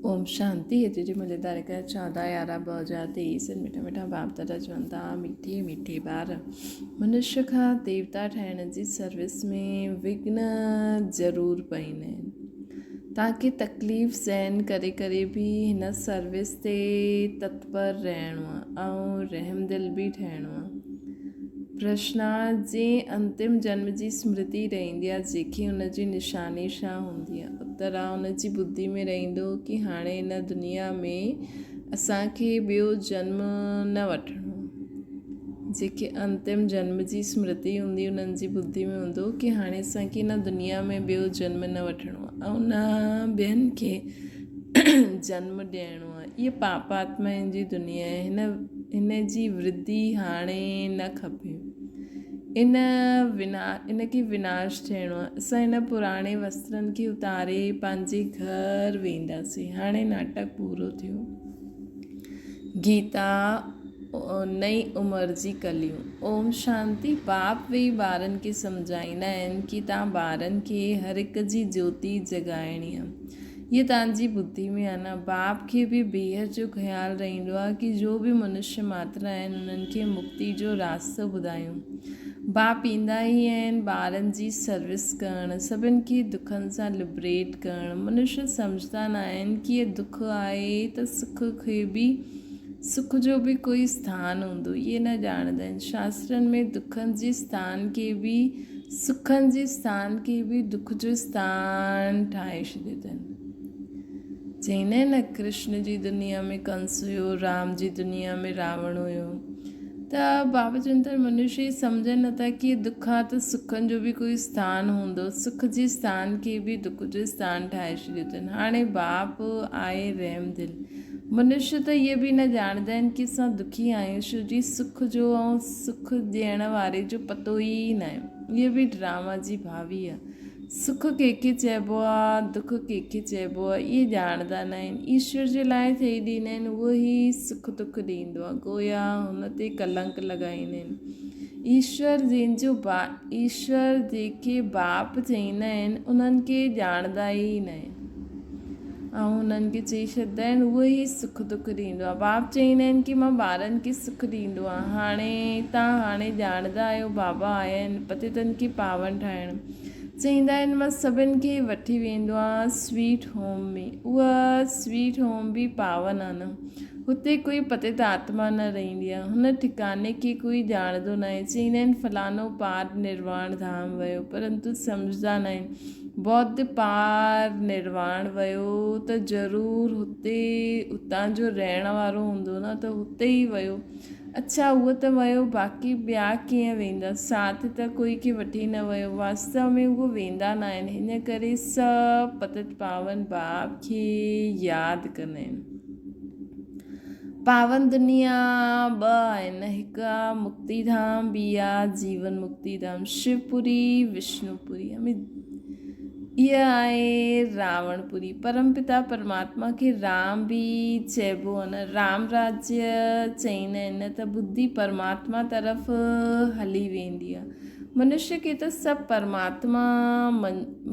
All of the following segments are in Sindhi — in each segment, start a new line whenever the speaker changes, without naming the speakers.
اوم شانتي اڄ جي ملي تاريخ 14 11 2023 مٺا مٺا باپ دادا چون ٿا مٺي مٺي ٻار منشي کان ديوتا ٺاهڻ جي سروس ۾ وگن ضرور پئيندا آهن تاڪي تڪليف سهن ڪري ڪري به هن سروس تي تتپر رهڻو آهي ۽ رحم دل به ٺهڻو آهي پرشنا جي انتم جنم جي سمرتي رهندي آهي جيڪي ان جي نشاني ڇا هوندي آهي؟ اتر آ ان جي ٻڌي ۾ رهندو ڪي هاڻي هن دنيا ۾ اسان کي ٻيو جنم نه وٺڻو آهي. جيڪي انتم جنم جي سمرتي هوندي انهن جي ٻڌي ۾ هوندو ڪي هاڻي اسان کي هن دنيا ۾ ٻيو جنم نه وٺڻو آهي ۽ نه ٻين کي جنم ڏيڻو آهي. هيء پاپاتمائن جي دنيا آهي. هن هن جي ورڌي هاڻي نه کپي. ان ونا ان کي وناش ٿيڻو آهي. اسان هن پراڻي وسترن کي اتاري پنهنجي گهر وينداسين. هاڻي ناٽڪ پورو ٿيو. گيتا نئين عمر جي ڪليون. اوم شانتي باپ ويهي ٻارن کي سمجهائيندا آهن ڪي توهان ٻارن کي هر هڪ جي جوتي جڳائڻي آهي. هيء توهان جي ٻڌي ۾ آهي نه؟ باپ کي به بيحد جو خيال رهندو آهي ڪي جو به منشي ماتر آهن انهن کي مڪتي جو راستو ٻڌايون. باپ ايندا ئي آهن ٻارن جي سروس ڪرڻ، سڀن کي دکن سان لبريٽ ڪرڻ. منشي سمجهندا ناهن ڪي هيء دک آهي ته سک کي به سک جو به ڪوئي اسٿان هوندو. اهي نه ڄاڻندا آهن. شاسترن ۾ دکن جي اسٿان کي به سکن جي اسٿان کي به دک جو اسٿان ٺاهي ڇڏيو اٿن. چئيندا آهن نه ڪرشن جي دنيا ۾ ڪنس هيو، رام جي دنيا ۾ راوڻ هيو ته بابا چون ٿا منشي سمجهن نٿا ڪي دک آ ته سکن جو به ڪوئي اسٿان هوندو، سک جي اسٿان کي به دک جو اسٿان ٺاهي ڇڏيو اٿن. هاڻي باپ آهي رحم دل. منشي ته اهي به نه ڄاڻندا آهن ڪي اسان دکي آهيون ڇو جي سک جو ۽ سک ڏيڻ واري جو پتو ئي ناهي. اهي به ڊراما جي ڀاوي آ. سک ڪنهن کي چئبو آ، دک ڪنهن کي چئبو آ، اهي ڄاڻندا ناهن. ايشور جي لاء ٿئي ڏيندا آهن، اهو ئي سک دک ڏيندو آ. گويا هن تي ڪلنڪ لڳائيندا آهن. ايشور جنهن جو با ايشور جنهن کي باپ چئيندا آهن، انهن کي ڄاڻندا ئي ناهن. ۽ انهن کي چئي ڇڏيندا آهن اهو ئي سک دک ڏيندو آهي. باپ چئيندا آهن ڪي مان ٻارن کي سک ڏيندو آهيان. هاڻي توهان هاڻي ڄاڻندا آهيو بابا آيا آهن پتيتن کي پاون ٺاهڻ. چئيندا آهن مان سڀن کي وٺي ويندو آهيان سويٽ هوم ۾. اها سويٽ هوم به پاون آهي نه. هتي ڪوئي پتيت آتما نه رهندي آهي. هن ٺڪاني کي ڪوئي ڄاڻندو ناهي. چئيندا آهن فلانو پار نرواڻ ڌام ويو پرنتو سمجهندا ناهن. ٻوڌ پار نرواڻ ويو ته ضرور هتي اتان جو رهڻ وارو هوندو نه ته هتي ئي ويو. اڇا اهو ته ويو باقي ٻيا ڪيئن ويندا؟ ساٿ ته ڪوئي کي وٺي نه ويو. واستو ۾ اهو ويندا ناهن ان ڪري سڀ پتت پاون باپ کي ياد ڪندا آهن. پاون دنيا ٻه آهن، هڪ آ مڪتي ڌام، ٻي آ جيون مڪتي ڌام، شوپوري، وشنوپوري. اها آهي راوڻ پوري. پرم پتا پرماتما کي رام به چئبو آهي نه، رام راجيه چئيندا آهن نه ته ٻڌي پرماتما طرف هلي ويندي آهي. منشي کي ته سڀ پرماتما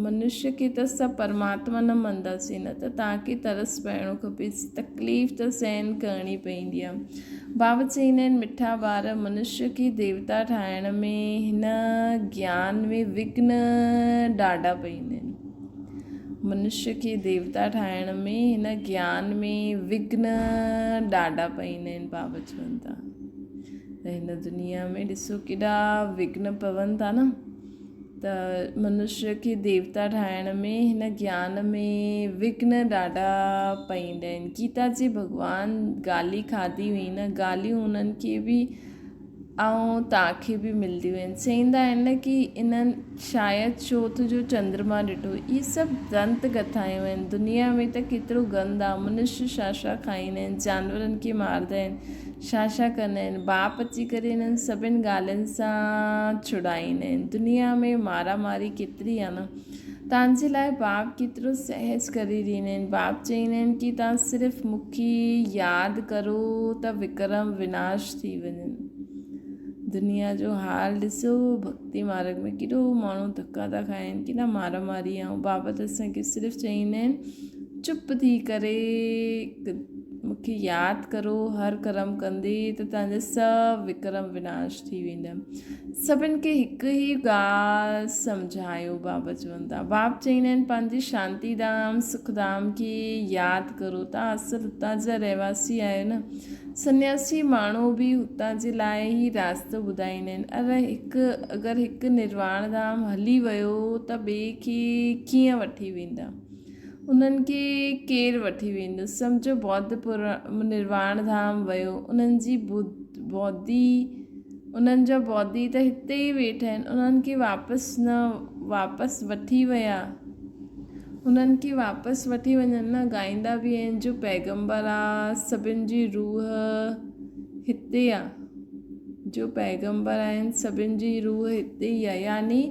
منشي کي ته سڀ پرماتما نه منداسين نه ته توهان کي ترس پئڻو کپي تڪليف ته سهن ڪرڻي پوندي آهي. بابا چئيندا آهن مٺا ٻار منشي کي ديوتا ٺاهڻ ۾ هن گيان ۾ وگهن ڏاڍا پئيندا آهن. منشي کي ديوتا ٺاهڻ ۾ هن گيان ۾ وگهن ڏاڍا پئيندا آهن بابا چون ٿا. ته هن دنيا ۾ ڏسو ڪيڏا وگهن پون ٿا نه ته منشي کي ديوتا ٺاهڻ ۾ هن گيان ۾ وگهن ڏاڍا پئيندا آهن. گيتا جي ڀڳوان گالي کاڌي هئي نه گاليون انهن کي به ۽ توهان کي به ملنديون آهن. چئيندا آهن نه ڪي انهن شايد چوٿ جو چندرما ڏٺو. اهي سڀ دنت ڪٿائون آهن. دنيا ۾ ته ڪيترو گند آهي. منشي ڇا ڇا کائيندا آهن، جانورن کي ماردا آهن، ڇا ڇا ڪندا آهن. باپ اچي ڪري انهن سڀن ڳالهين سان ڇڙائيندا آهن. دنيا ۾ مارا ماري ڪيتري آهي نه. توهان جي لاء باپ ڪيترو سهج ڪري ڏيندا آهن. باپ چئيندا آهن ڪي توهان صرف مون کي ياد ڪرو ته وڪرم وناش ٿي وڃن. دنيا جو حال ڏسو ڀڳتي مارگ ۾ ڪيڏو ماڻهو ڌڪا ٿا کائن ڪيڏا مارا ماري آهي. بابا ته اسان کي صرف چئيندا آهن. چپ ٿي ڪري مون کي ياد ڪرو هر ڪرم ڪندي ته توهان جا سڀ وڪرم وناش ٿي ويندا. سڀن کي هڪ ئي ڳالهه سمجهايو بابا چون ٿا. باب چئيندا آهن پنهنجي شانتي ڌام سک ڌام کي ياد ڪرو توهان اصل هتان جا رهواسي آهيو نه. سنياسي ماڻهو به هتان جي لاء هي راستو ٻڌائيندا آهن. ار هڪ اگر هڪ نرواڻ ڌام هلي ويو ته ٻئي کي ڪيئن وٺي ويندا. انهن کي ڪير وٺي ويندو؟ سمجهو بوڌ نرواڻ ڌام ويو، انهن جي بوڌي، انهن جا بوڌي ته هتي ئي ويٺا آهن، انهن کي واپس نه واپس وٺي ويا، انهن کي واپس وٺي وڃن نه، ڳائيندا به آهن جو پيغمبر آ، سڀن جي روح هتي آ، جو پيغمبر آهن سڀن جي روح هتي ئي آ، يعني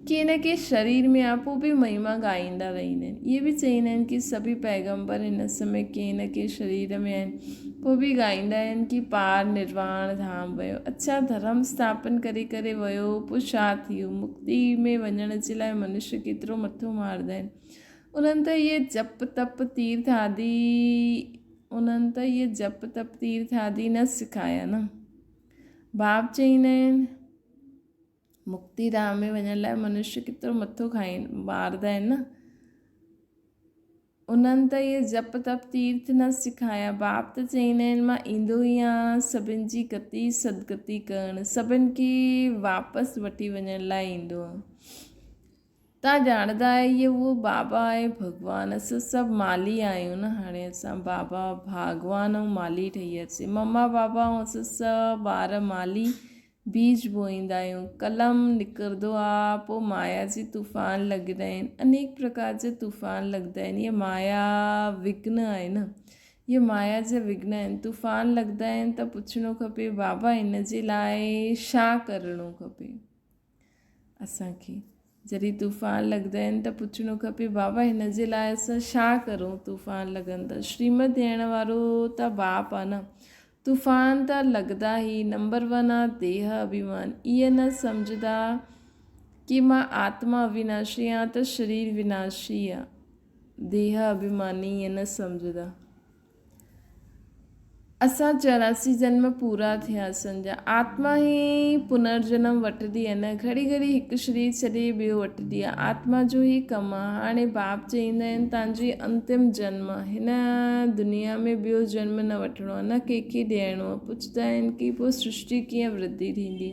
ڪي نه ڪي شرير ۾ آ پوء به مهما ڳائيندا رهندا آهن. اهي به چئيندا آهن ڪي سڀئي پيغمبر هن سمي ڪنهن نه ڪنهن شرير ۾ آهن. پوء به ڳائيندا آهن ڪي پار نرواڻ ڌام ويو. اڇا ڌرم اسٿاپن ڪري ڪري ويو پوء ڇا ٿيو؟ مڪتي ۾ وڃڻ جي لاء منشيه ڪيترو مٿو مارندا آهن. انهن ته اهي جپ تپ تيرٿ آدي انهن ته اهي جپ تپ تيرٿ آدي نه سکايا نه. باب چئيندا آهن. مڪتي ڌام ۾ وڃڻ لاء منشيه ڪيترو مٿو کائين ماردا آهن نه. انهن ته اهي جپ تپ تيرٿ نه سکايا. باپ ته چئيندا آهن مان ايندو ئي آهيان سڀن جي گتي سدگتي ڪرڻ، سڀن کي واپس وٺي وڃڻ لاء ايندو آهيان. تان ڄاڻندا آهيو اهو بابا آهي ڀڳوان اسان سڀ مالي آهيون نه هاڻي اسان بابا ڀاڳوان ۽ مالي ٺهي وياسين مما بابا ۽ اسان سڀ ٻار مالي بيج بوئيندا آهيون قلم نڪرندو آ پوء مايا جي طوفان لڳندا آهن انيڪ پرڪار جا طوفان لڳندا آهن اهي مايا وگهن آهي نه اهي مايا جا وگهن آهن طوفان لڳندا آهن ته پڇڻو کپي بابا هن جي لاء ڇا ڪرڻو کپي اسان کي جڏهن طوفان لڳندا آهن ته پڇڻو کپي بابا هن جي لاء اسان ڇا ڪرون طوفان لڳن ته شريمت ڏيڻ وارو ته باپ آ نه طوفان ته لڳندا هي نمبر ون آ ديهه اڀيمان ائين نه سمجهندا ڪي مان آتما اويناشي آ ته شرير وناشي آ ديهه اڀيماني ائين نه سمجهندا. اسان 84 جنم پورا ٿيا اسان جا آتما ئي پنرجنم وٺندي آهي نه گهڙي گهڙي هڪ شرير ڇڏي ٻيو وٺندي آهي آتما جو هي ڪم آهي هاڻي باپ چئيندا آهن تان جو هي انتم جنم آهي هن دنيا ۾ ٻيو جنم نه وٺڻو آهي نه ڪنهن کي ڏيڻو آهي پڇندا آهن ڪي پوء سرشٽي ڪيئن ورڌي ٿيندي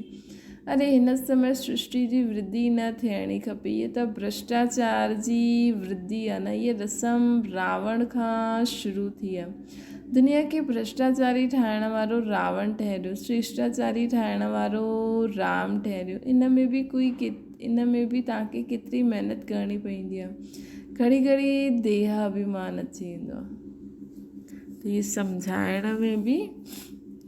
اري هن سمي سرشٽي جي ورڌي نه ٿيڻي کپي هيء ته ڀرشٽاچار جي ورڌي آ نه هيء رسم راوڻ کان شروع ٿي آ دنيا کي ڀرشٽاچاري ٺاهڻ وارو راوڻ ٺهريو شرشٽاچاري ٺاهڻ وارو رام ٺهريو ان ۾ به ڪوئي ان ۾ به توهان کي ڪيتري محنت ڪرڻي پوندي آ گهڙي گهڙي ديهه اڀيمان اچي ويندو آ ته هي سمجهائڻ ۾ به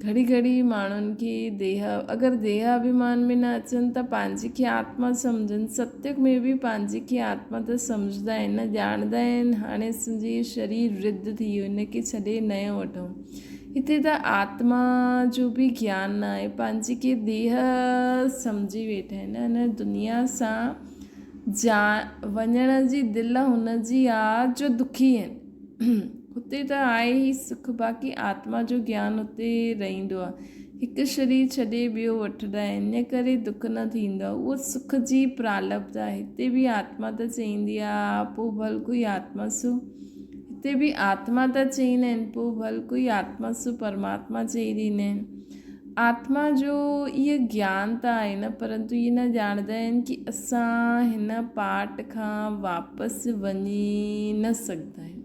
گهڙي گهڙي ماڻهن کي ديهه اگر ديهه اڀيمان ۾ نه اچن ته پنهنجي کي آتما سمجهن ستيگ ۾ به پنهنجي کي آتما ته سمجهندا آهن نه ڄاڻندا آهن هاڻي اسان جو هي شرير ورڌ ٿي ويو هن کي ڇڏي نيو وٺون هتي ته آتما جو به گيان نه آهي پنهنجي کي ديهه سمجهي ويٺا آهن هن دنيا سان جا وڃڻ جي دل هن جي آ جو دکي آهن هتي ته آهي ئي سک باقي آتما جو گيان اتي رهندو آهي. هڪ شرير ڇڏي ٻيو وٺندا آهن ان ڪري دک نه ٿيندو آهي. اهو سک جي پرالبڌ آهي. هتي به آتما ته چئيندي آهي پوء ڀل ڪوئي آتما سو هتي به آتما ته چئيندا آهن پوء ڀل ڪوئي آتما سو پرماتما چئي ڏيندا آهن. آتما جو اهو گيان ته آهي نه پرنتو اهي نه ڄاڻندا آهن ڪي اسان هن پاٽ کان واپس وڃي نه سگهندا آهيون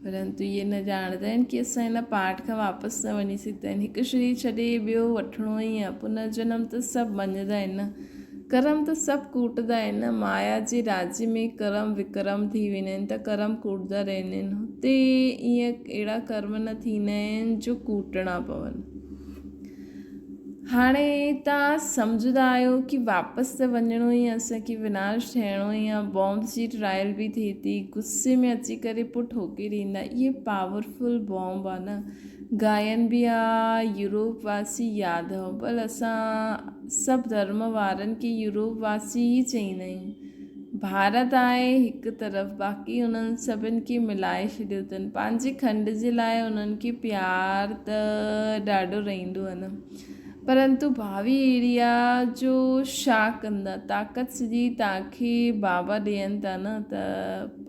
پرنتو اهي نه ڄاڻندا آهن ڪي اسان هن پاٽ کان واپس نه وڃي سگهندا آهن هڪ شرير ڇڏي ٻيو وٺڻو ئي آهي پنرجنم ته سڀ مڃندا آهن نه ڪرم ته سڀ ڪوٽندا آهن نه مايا جي راڄ ۾ ڪرم وڪرم ٿي ويندا آهن ته ڪرم ڪوٽندا رهندا آهن هتي ائين اهڙا ڪرم نه ٿيندا آهن جو ڪوٽڻا پون. هاڻي توهان سمجهندا آهيو ڪي واپس ته وڃڻو ئي آهي اسان کي وناش ٿيڻو ئي آهي بومب جي ٽرائل به ٿئي ٿي غصي ۾ اچي ڪري پوء ٺوڪي ڏيندا اهي پاورفل بومب آهي نه گائن به آ يورپ واسي يادو پر اسان سڀ ڌرم وارن کي يورپ واسي ئي چئيندا آهيون. ڀارت آهي هڪ طرف باقي انهن سڀن کي ملائي ڇڏيو اٿن. پنهنجي کنڊ جي لاء انهن کي پيار ته ڏاڍو رهندو آهي نه. پرنتو ڀاوي ايريا جو ڇا ڪندا؟ طاقت سڄي توهان کي بابا ڏين ٿا نه ته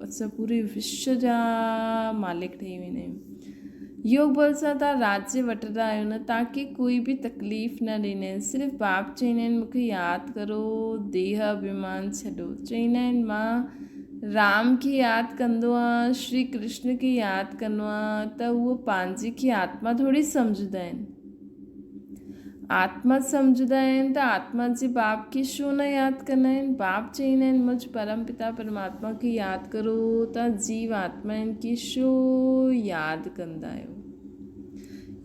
اسان پوري وشو جا مالڪ ٺهي ويندا آهيون. يوگ بل سان توهان راجيه وٺندا آهيو نه توهان کي ڪوئي به تڪليف نه ڏيندا آهن صرف باپ چئيندا آهن مون کي ياد ڪرو ديهه اڀيمان ڇڏو چئيندا آهن مان رام کي ياد ڪندو آهيان شري ڪرشن کي ياد ڪندو آهيان ته هو پنهنجي کي آتما ٿوري سمجهندا آهن آتما سمجهندا آهن ته آتما جي باپ کي ڇو نه ياد ڪندا آهن؟ باپ چئيندا آهن مجھ پرم پتا پرماتما کي ياد ڪرو ته جيو آتمائن کي ڇو ياد ڪندا آهيو؟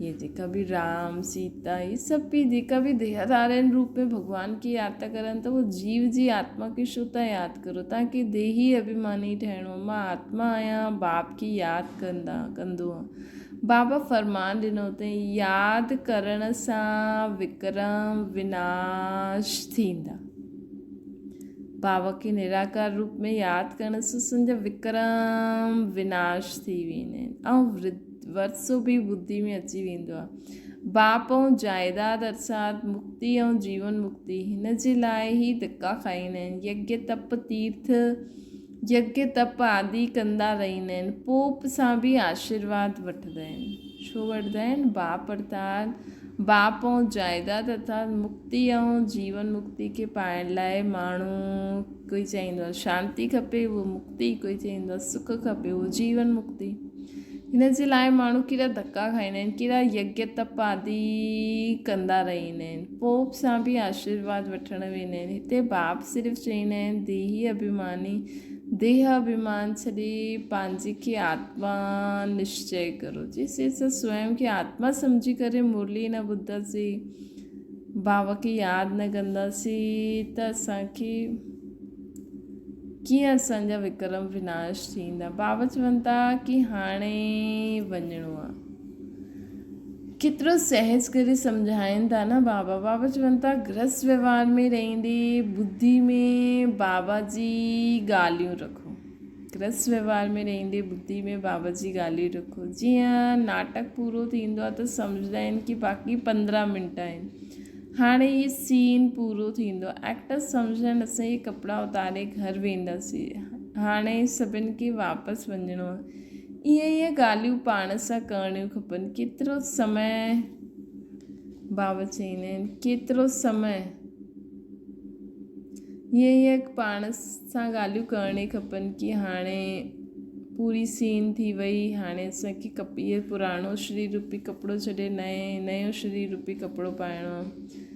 هي جيڪا به رام سيتا هي سڀ به جيڪا به ديهڌارين روپ ۾ ڀڳوان کي ياد ٿا ڪرن ته هو جيو جي آتما کي ڇو ٿا ياد ڪرو؟ توهان کي ديهي اڀيماني ٺهڻو آهي مان آتما آهيان باپ کي ياد ڪندا ڪندو آهيان بابا فرمان ڏنو ته ياد ڪرڻ سان وڪرم وناش ٿيندا. بابا کي نراڪار روپ ۾ ياد ڪرڻ سان سنجا وڪرم وناش ٿي ويندا آهن ۽ ورثو به ٻڌي ۾ اچي ويندو آهي. باپ ۽ جائداد ارٿات مڪتي ۽ جيون مڪتي هن جي لاء هي ڌڪا کائيندا آهن. يگيه تپ تيرٿ يگيه تپ آدي ڪندا رهندا آهن. پوپ سان به آشيرواد وٺندا آهن. ڇو وٺندا آهن؟ باپ ارٿات باپ ۽ جائداد ارٿات مڪتي ۽ جيون مڪتي کي پائڻ لاء ماڻهو ڪوئي چئيندو آهي شانتي کپي اهو مڪتي ڪوئي چئيندو آهي سک کپي اهو جيون مڪتي هن جي لاء ماڻهو ڪيڏا ڌڪا کائيندا آهن ڪيڏا يگيه تپ آدي ڪندا رهندا آهن پوپ سان به آشيرواد وٺڻ ويندا آهن هتي باپ صرف چئيندا آهن ديهي اڀيماني ديهه اڀيمان ڇڏي پنهنجي کي آتما نشچي ڪرو جيسين اسان سوئم کي آتما سمجهي ڪري مرلي نه ٻڌنداسين بابا کي ياد نه ڪنداسين ته اسانکي ڪيئن اسان جا وڪرم وناش ٿيندا. بابا چون ٿا ڪي هاڻي وڃڻو آ. ڪيترو سهج ڪري سمجهائين ٿا نه بابا. بابا چون ٿا گرهست ويوهار ۾ رهندي ٻڌي ۾ بابا جي ڳالهيون رکو. گرهست ويوهار ۾ رهندي ٻڌي ۾ بابا جي ڳالهيون رکو. جيئن ناٽڪ پورو ٿيندو آ ته سمجهندا آهن ڪي باقي 15 منٽ آهن. هاڻي هي سين پورو ٿيندو. ايڪٽرس سمجهن اسان هي ڪپڙا اتاري گهر وينداسين. هاڻي سڀن کي واپس وڃڻو آهي. ايئن ايئن ڳالهيون پاڻ سان ڪرڻيون کپن. ڪيترو سمي بابا چئيندا آهن ڪيترو سمي ايئن ايئن پاڻ سان ڳالهيون ڪرڻي کپن ڪي هاڻي پوري سين ٿي وئي هاڻي اسان کي اهي پراڻو شرير روپي ڪپڙو ڇڏي نئين نيو شرير روپي ڪپڙو پائڻو آهي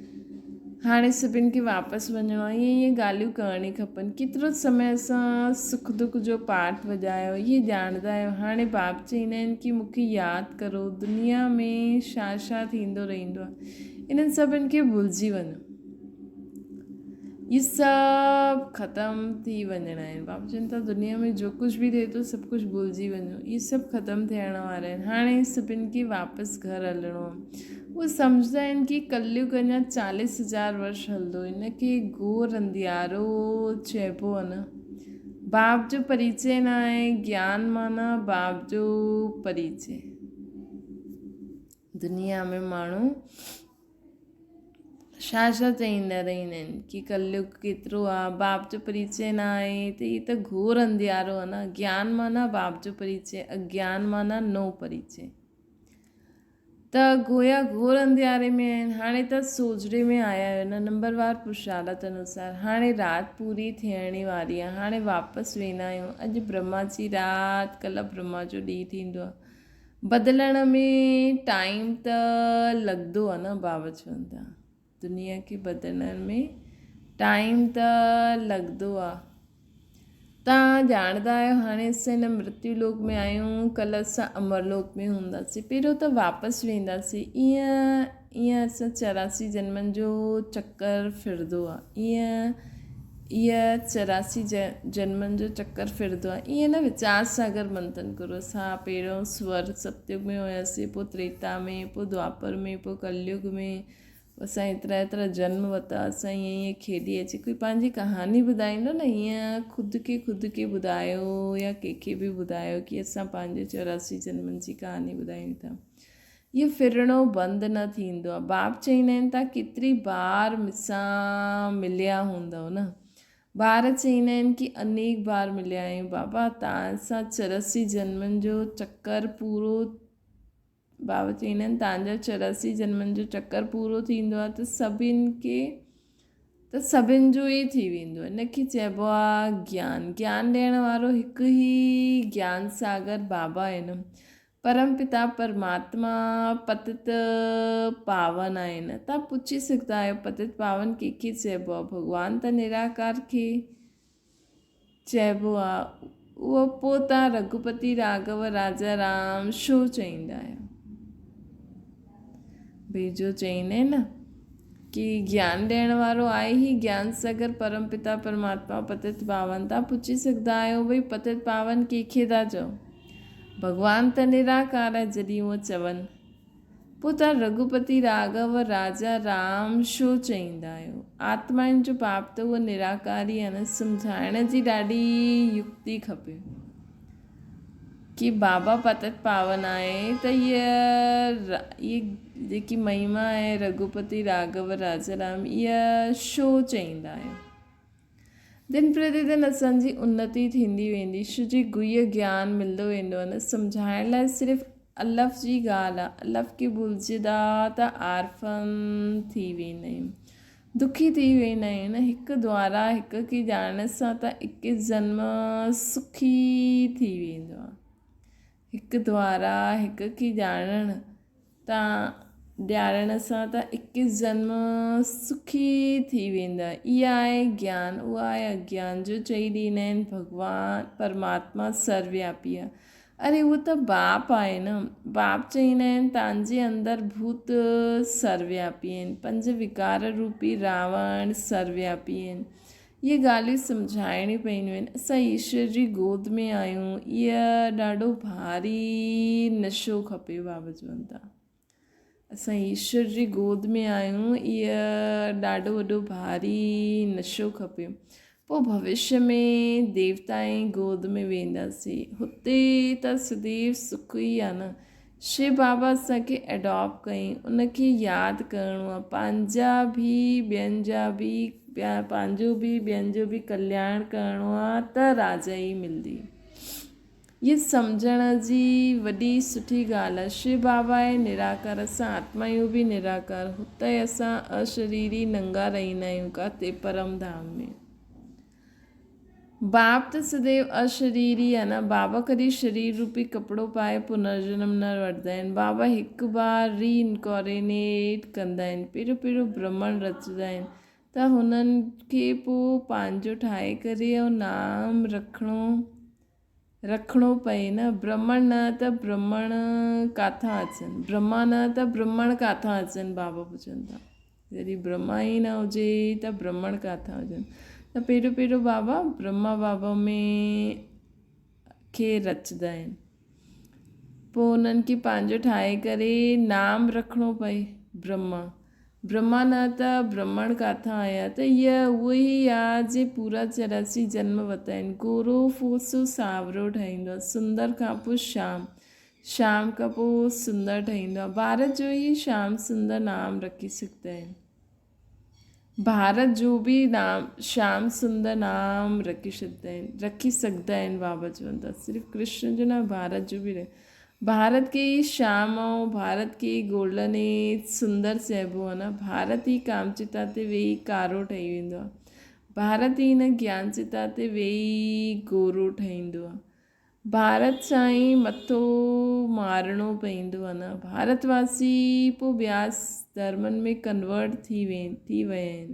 هاڻي سڀن کي واپس وڃڻو آهي ائين ائين ڳالهيون ڪرڻي کپن ڪيترو سمي اسان سک دک جو پاٺ وڄايو اهي ڄاڻندا آهيو هاڻي باپ چئيندا آهن ڪي مون کي ياد ڪرو دنيا ۾ ڇا ڇا ٿيندو رهندو آهي انهن سڀن کي ڀلجي وڃو اهي سڀ ختم ٿي وڃڻا آهن. بابا چون ٿا دنيا ۾ جو ڪجهه به ٿئي ٿو سڀ ڪجهه ڀلجي وڃو. اهي سڀ ختم ٿيڻ وارا آهن. هاڻي سڀن کي واپس گهر هلڻو آهي. اهي سمجهندا آهن ڪي ڪليگ اڃا چاليس هزار ورش هلندو. ان کي گهور انڌيارو چئبو آهي نه. باپ جو پريچي نه آهي. گيان معنيٰ باپ جو پريچي. دنيا ۾ ماڻهو ڇا ڇا چئيندا رهندا آهن ڪي ڪليگ ڪيترو آ باپ جو پريچي نه آهي ته هي ته گهور انڌيارو آ نه گيان معنيٰ باپ جو پريچي اگيان معنيٰ نو پريچي ته گويا گهور انڌياري ۾ آهن هاڻي ته سوجهري ۾ آيا آهيو نه نمبر وار پرشارت انوسار هاڻي رات پوري ٿيڻ واري آهي هاڻي واپس ويندا آهيون اڄ برهما جي رات ڪلهه برهما جو ڏينهن ٿيندو آهي بدلڻ ۾ ٽائيم ته لڳندو آ نه بابا چون ٿا دنيا کي بدلڻ ۾ ٽائيم ته لڳندو آ تان ڄاڻندا آهيو هاڻي اسان هن مرتيو لوڪ ۾ آهيون ڪلهه اسان امر لوڪ ۾ هونداسين پهريون ته واپس وينداسين ائين ائين اسان 84 جنمن جو چڪر ڦرندو آ ائين اها 84 جنمن جو چڪر ڦرندو آهي. ائين نه ويچار ساگر منٿن ڪرو. اسان پهريون سور ستيگ ۾ هياسين، پوء تريتا ۾، پوء دوآپر ۾، پوء ڪليگ ۾، اسان ايترا ايترا جنم ورتا، اسان ائين ائين کيڏي اچي ڪوئي پنهنجي ڪهاڻي ٻڌائيندو نه ائين خود کي خود کي ٻڌايو يا ڪنهن کي به ٻڌايو ڪي اسان پنهنجي 84 جنمن جي ڪهاڻي ٻڌايون ٿا. اهو ڦرڻو بند نه ٿيندو آهي. باپ چئيندا آهن تان ڪيتري بار مسان مليا هوندؤ نه. ٻار چئيندا آهن ڪي انيڪ بار مليا آهيون بابا تان سان 84 جنمن جو چڪر پورو بابا چئيندا آهن تان جا 84 جنمن جو چڪر پورو ٿيندو آهي ته سڀن کي ته سڀن جو ئي ٿي ويندو. ان کي چئبو آهي گيان. گيان ڏيڻ وارو هڪ ئي گيان ساگر بابا آهن. پرم پتا پرماتما پتت پاون آهن. تان پڇي سگهندا آهيو پتت پاون ڪنهن کي چئبو آهي؟ ڀڳوان ته نراڪار کي چئبو آهي. اهو پوء تان رگهوپتي راگهو راجا رام ڇو چئيندا آهيو؟ ڀئي جو چئيندا آهن نه ڪي گيان ڏيڻ وارو آهي هي گيان ساگر پرم پتا پرماتما پتت پاون. تان پڇي سگهندا آهيو ڀئي پتت پاون ڪنهن کي ٿا چئو؟ ڀڳوان ته نراڪار آهي جڏهن اهو چون پوء توهان رگهوپتي راگهو راجا رام ڇو چئيندا آهيو؟ آتمائن جو باپ ته اهو نراڪار ئي آهي نه سمجهائڻ جي ڏاڍي يڪتي کپي ڪي بابا پتت پاون آهي ته هيء جيڪي مهما آهي رگهوپتي راگهو راجا رام اها ڇو چئيندا آهيو؟ دن پرتي دن اسان جي انتي ٿيندي ويندي، شو جي گهيء گيان ملندو ويندو آهي نه سمجهائڻ لاء صرف الف جي ڳالهه آهي، الف کي ڀلجدا ته عارفن ٿي ويندا آهيون، دکي ٿي ويندا آهيون نه هڪ دوارا هڪ کي ڄاڻڻ سان ته اڪيس جنم سکي ٿي ويندو آهي. هڪ دوارا هڪ کي ڄاڻڻ تان ڏيارڻ سان ته اڪيس جنم سکي ٿي ويندا. اها آهي گيان، اها آهي اگيان جو چئي ڏيندا آهن ڀڳوان پرماتما سروياپي آهي. اري اهو ته باپ آهي نه. باپ چئيندا آهن تان جي اندر ڀوت سروياپي آهن، پنج وڪار روپي راوڻ سروياپي آهن. اهي ڳالهيون سمجهائڻيون پونديون آهن. اسان ايشور جي گود ۾ آهيون. اهو ڏاڍو ڀاري نشو کپي بابا چون ٿا. اسان ايشور جي گود ۾ آهيون. اهو ڏاڍو وڏو ڀاري نشو کپي. پوء ڀوشيه ۾ ديوتائين گود ۾ وينداسين. هتي ته سديو سک ئي آهي نه. شو بابا اسان کي ايڊاپٽ ڪيائين ان کي ياد ڪرڻو آهي پنهنجا به ٻين جا به پنهنجو به ٻين جو به ڪلياڻ ڪرڻو آهي ته راجا ئي ملندي. هي سمجهڻ جي وڏي سٺي ڳالهه آهي. شو بابا آهي نراڪار اسان آتمايون به نراڪار هتي اسان اشريري ننگا رهندا آهيون ڪاٿي پرم ڌام ۾. باپ ته سديو اشريري آهي نه. بابا ڪڏهن شرير روپي ڪپڙو پائي پنرجنم نه وٺندا آهن. بابا هڪ بار ري انڪارينيٽ ڪندا آهن. پهريون پهريون برهمڻ رچندا آهن ته هنن کي پوء پنهنجو ٺاهي ڪري ۽ نام رکڻو رکڻو پئي نه. برهمڻ نه ته برهمڻ ڪاٿان اچن. برهما نه ته برهمڻ ڪاٿان اچن بابا پڇن ٿا. جڏهن برهما ئي نه هجي ته برهمڻ ڪاٿان هجن ته پهريون پهريون بابا برهما بابا ۾ کي رچندا آهن پوء انهن کي پنهنجو ٺاهي ڪري نام رکڻو پئي برهما برهما نه ته برهمڻ ڪاٿان آيا ته هيء اهو ئي آ جي پورا 84 جنم ورتا آهن گورو ڦوسو سانورو ٺهيندو آهي سندر کان پوء شام شام کان پوء سندر ٺهيندو آهي. ڀارت جو ئي شام سندر نام رکي سگهندا آهن. ڀارت جو به نام شام سندر نام رکي ڇڏندا آهن رکي سگهندا آهن بابا چون ٿا صرف ڪرشن جو نه ڀارت جو به ڀارت کي ئي شام ۽ ڀارت کي ئي گولڊن ايج سندر چئبو آهي نه ڀارت ئي ڪامچتا تي ويهي ڪارو ٺهي ويندو آهي ڀارت ئي هن گيان چتا تي ويهي گورو ٺهيندو آهي ڀارت سان ئي مٿو مارڻو پئيندو آ نه. ڀارت واسي پو ٻيا ڌرمن ۾ ڪنورٽ ٿي ٿي ويا آهن.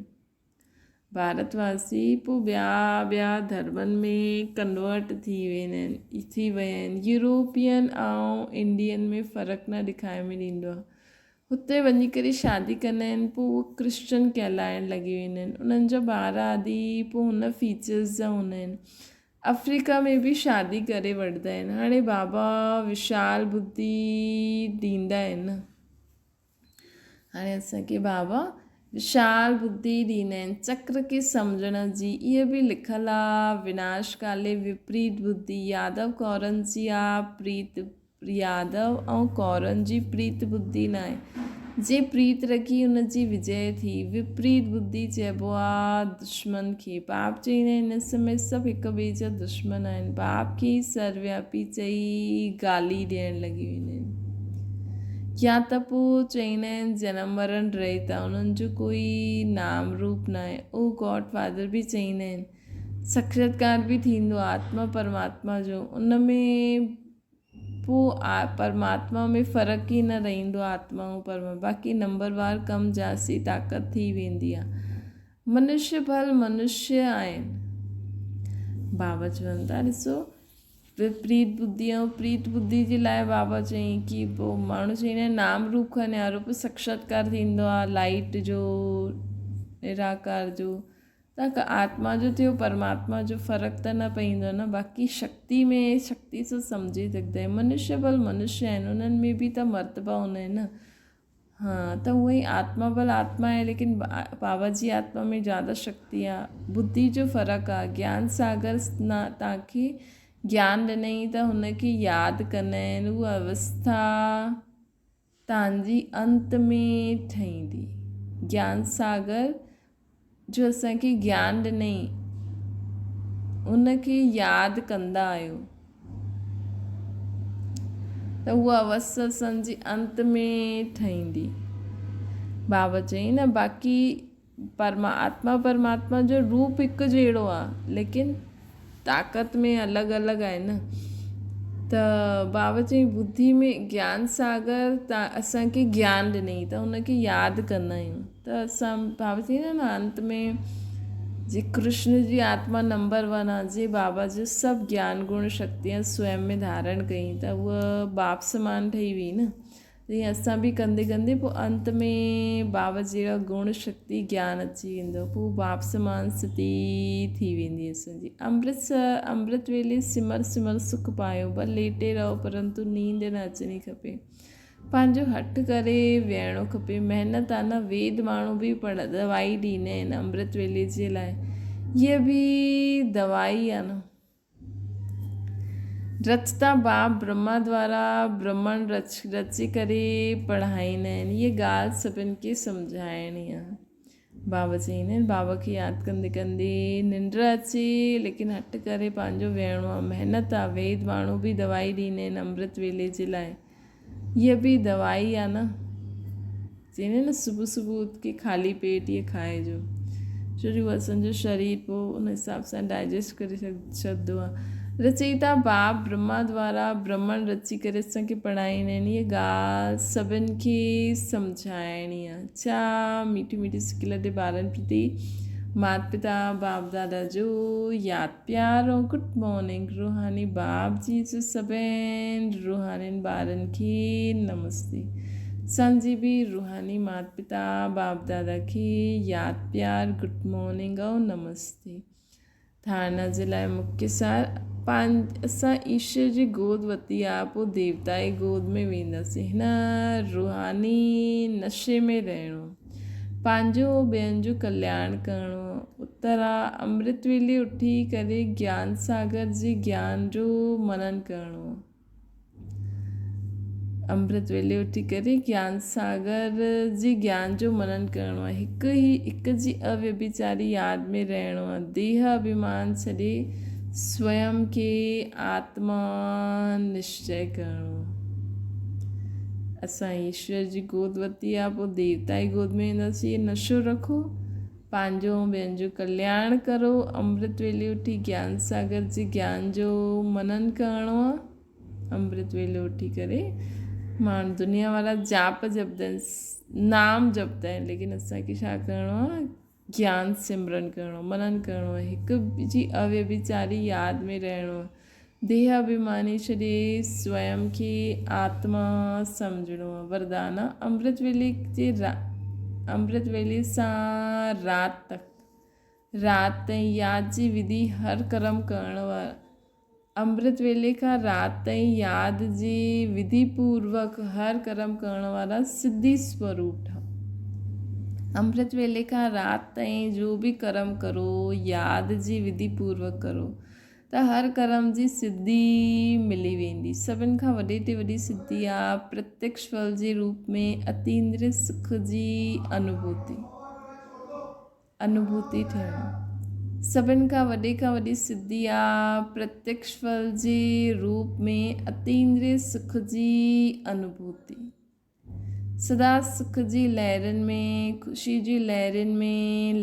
ڀارت واسي پو ٻيا ٻيا ڌرمن ۾ ڪنورٽ ٿي ويندا آهن ٿي ويا آهن. يورپين ۽ انڊين ۾ فرق نه ڏکائي ۾ ڏيندو آ. هتي وڃي ڪري شادي ڪندا آهن پوء اهي ڪرسچن ڪهلائڻ لڳي ويندا آهن انهن جا ٻار آدي پوء هن فيچرز جا هوندا آهن آفريڪا ۾ به شادي ڪري وٺندا آهن هاڻي بابا وشال ٻڌي ڏيندا آهن نه. هاڻي اسان کي بابا وشال ٻڌي ڏيندا آهن چڪر کي سمجهڻ جي اهي به لکيل آ وناش ڪالي وپريت ٻڌي يادو ڪورن جي آ پريت يادو ۽ ڪورن جي پريت ٻڌي ناهي جي پريت رکي ان جي وجئه ٿي وپريت ٻڌي چئبو آ دشمن کي باپ چئيندا آهن هن سمي سڀ هڪ ٻئي جا دشمن آهن باپ کي ئي سروياپي چئي گالي ڏيڻ لڳي ويندا آهن. يا ته پوء چئيندا آهن جنم مرڻ رهت آ انهن جو ڪوئي نام روپ ناهي او گاڊ فادر به چئيندا آهن ساکشاتڪار به ٿيندو آ آتما پرماتما جو ان ۾ پوء پرماتما ۾ فرق ئي نه رهندو آتما ۽ پرماتما باقي نمبر وار ڪم جاسي طاقت ٿي ويندي آ منشي ڀل منشي آهن بابا چون ٿا ڏسو وپريت ٻڌي ۽ پريت ٻڌي جي لاء بابا چيائين ڪي پوء ماڻهو چئيندا آهن نام روپ کان نيارو پوء ساکشاتڪار ٿيندو آهي لائيٽ جو نراڪار جو ته آتما جو ٿيو پرماتما جو فرق ته نه پئيندو نه باقي شڪتي ۾ شڪتي سان سمجهي سگهندا آهيون منشي ڀل منشي آهن انهن ۾ به ته مرتبا هوندا آهن نه ها ته هونئن ئي آتما ڀل آتما آهي ليڪن بابا جي آتما ۾ زياده شڪتي آ ٻڌي جو فرق آ گيان ساگر نه توهان کي گيان ڏنئي ته هن کي ياد ڪندا آهن اها اوسٿا توهان جي انت ۾ ٺهيندي گيان ساگر جو اسان کي گيان ڏنئي ان کي ياد ڪندا آهيو ته اها اوس اسان جي انت ۾ ٺهيندي. بابا چيائين نه باقي پرما آتما پرماتما جو روپ هڪ جهڙو آهي ليڪن طاقت ۾ الڳ الڳ آهي نه ته بابا چيائين ٻڌي ۾ گيان ساگر اسان کي گيان ڏنئي ته ان کي ياد ڪندا آهيون ته اسان بابا چئيندا نه انت ۾ جي ڪرشن جي آتما نمبر ون آ جي بابا جو سڀ گيان گڻ شڪتيان سوئم ۾ ڌارڻ ڪئي ته هوء باپ سمان ٺهي وئي نه تيئن اسان به ڪندي ڪندي پوء انت ۾ بابا جهڙا گڻ شڪتي گيان اچي ويندو پوء باپ سمان ستي ٿي ويندي اسان جي امرت امرت ويلي سمر سمر سک پايو ڀل ليٽي رهو پرنتو نينڊ نه اچڻي کپي پنهنجو هٺ ڪري ويهڻو کپي. محنت آ نه ويد ماڻهو به پڙ دوائي ڏيندا آهن امرت ويلي جي لاء هيء به دوائي آ نه. رچتا باپ برهما دوارا برهمڻ رچ رچي ڪري پڙهائيندا آهن. هيء ڳالهه سڀن کي سمجهائڻي آ. بابا چئيندا آهن بابا کي ياد ڪندي ڪندي ننڊ اچي ليڪن هٺ ڪري پنهنجو ويهڻو آ محنت آ ويد ماڻهو به دوائي ڏيندا آهن امرت ويلي جي لاء هيء به دوائي آ نه چئيندا آهن نه صبح صبح اٿ ڪي خالي پيٽ هيء کائجو ڇو جو اسان جو شرير پوء ان حساب سان ڊائجسٽ ڪري ڇڏندو آ رچيتا باپ برهما دوارا برهمڻ رچي ڪري اسان کي پڙهائيندا آهن هيء ڳالهه سڀن کي سمجهائڻي آهي ڇا ميٺي ميٺي سڪي لڏي ٻارن پرتي مات پتا باپ دادا جو ياد پيار ۽ گڊ مارننگ روحاني باپ جي جو سڀن روحانين ٻارن کي نمستي اسان جي به روحاني مات پتا باپ دادا کي ياد پيار گڊ مارننگ ۽ نمستي ڌارڻا جي لاء مکيه سار اسان ايشور جي گود ورتي آ پوء ديوتائي گود ۾ وينداسين. هن روحاني نشي ۾ رهڻو، پنهنجو ۽ ٻين جو ڪلياڻ ڪرڻو، اتر آ امرت ويلي اٿي ڪري گيان ساگر جي گيان جو منن ڪرڻو. امرت ويلي اٿي ڪري گيان ساگر جي گيان جو منن ڪرڻو آهي. هڪ ئي هڪ جي اويڀيچاري ياد ۾ رهڻو آهي. ديهه اڀيمان ڇڏي سويم کي آتما نشچي ڪرڻو آهي. اسان ايشور جي گود ورتي آهي پوء ديوتا جي گود ۾ وينداسين. نشو رکو. پنهنجو ۽ ٻين جو ڪلياڻ ڪرو. امرت ويلي اٿي گيان ساگر جي گيان جو منن ڪرڻو آ. امرت ويلي اٿي ڪري ماڻهو دنيا وارا جاپ جپدا آهن نام جپدا آهن ليڪن اسان کي ڇا ڪرڻو آ گيان سمرن ڪرڻو منن ڪرڻو آ هڪ جي اويڀيچاري ياد ۾ رهڻو آ ديهه اڀيماني ڇڏي سويم کي آتما سمجهڻو آ وردان آ امرت ويلي جي امرت ويلي سان رات تڪ رات تائين ياد جي وڌي هر ڪرم ڪرڻ وارا امرت ويلي کان رات تائين ياد جي وڌي پوروڪ هر ڪرم ڪرڻ وارا سڌي سوروپ ٺهو. امرت ويلي کان رات تائين جو به ڪرم ڪرو ياد جي وڌي پوروڪ ڪرو ته هر ڪرم جي سڌي ملي ويندي. سڀن کان وڏي تي وڏي سڌي آ پرتيڪش ڦل جي روپ ۾ اتيندري سک جي انوڀوتي. انوڀوتي ٿيڻ سڀن کان وڏي کان وڏي سڌي آ پرتيڪش ڦل جي روپ ۾ اتيندري سک جي انوڀوتي. سدا سک جي لهرين ۾، خوشي جي لهرين ۾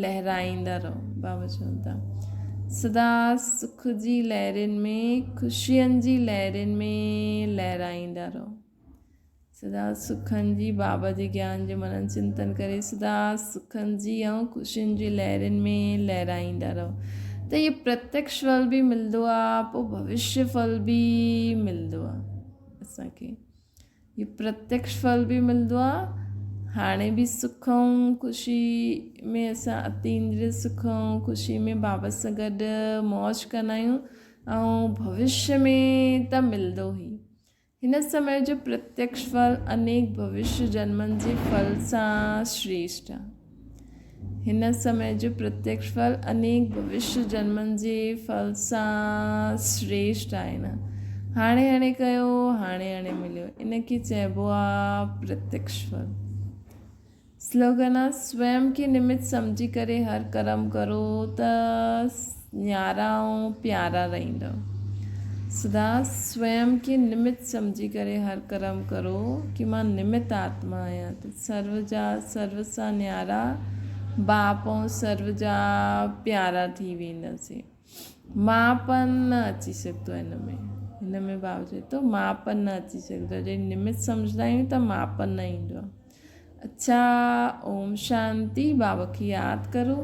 لهرائيندا رهو. بابا چون ٿا، سدا سک جي لهرين ۾، خوشين جي لهرين ۾ لهرائيندا رهو. سدا سکن جي بابا جي گيان جو منن چنتن ڪري سدا سکن جي ۽ خوشين جي لهرين ۾ لهرائيندا رهو ته اهي پرتيڪش ڦل به ملندو آهي پوء ڀوشيه ڦل به ملندو آهي اسانکي. هي پرتيڪش ڦل به ملندو آ. هاڻي به سک ۽ خوشي ۾ اسان اتيندريه سک ۽ خوشي ۾ بابا سان گڏ موج ڪندا آهيون ۽ ڀوشيه ۾ ته ملندو ئي. هن سمي جو پرتيڪش ڦل انيڪ ڀوشيه جنمن جي ڦل سان شريشٽ آ. هن سمي جو پرتيڪش ڦل انيڪ ڀوشيه جنمن جي ڦل سان شريشٽ آهن. هاڻي هاڻي ڪيو، هاڻي هاڻي مليو. ان کي چئبو آ پرتيڪش ڦل. سلوگن آ سويم کي نمت سمجهي ڪري هر ڪرم ڪرو ته نيارا ۽ پيارا رهندؤ. سدا سويم کي نمت سمجهي ڪري هر ڪرم ڪرو ڪي مان نمت آتما آهيان ته سرو جا سرو سان نيارا باپ ۽ سرو جا پيارا ٿي وينداسين. ماپن نه اچي سگهندو هن ۾. هن ۾ باب چئي ٿو ماپن نه اچي سگهندو آهي. جڏهن نمت سمجهندا آهيون ته ماپن نه ايندو آهي. اڇا اوم شانتي بابا کي ياد ڪرو.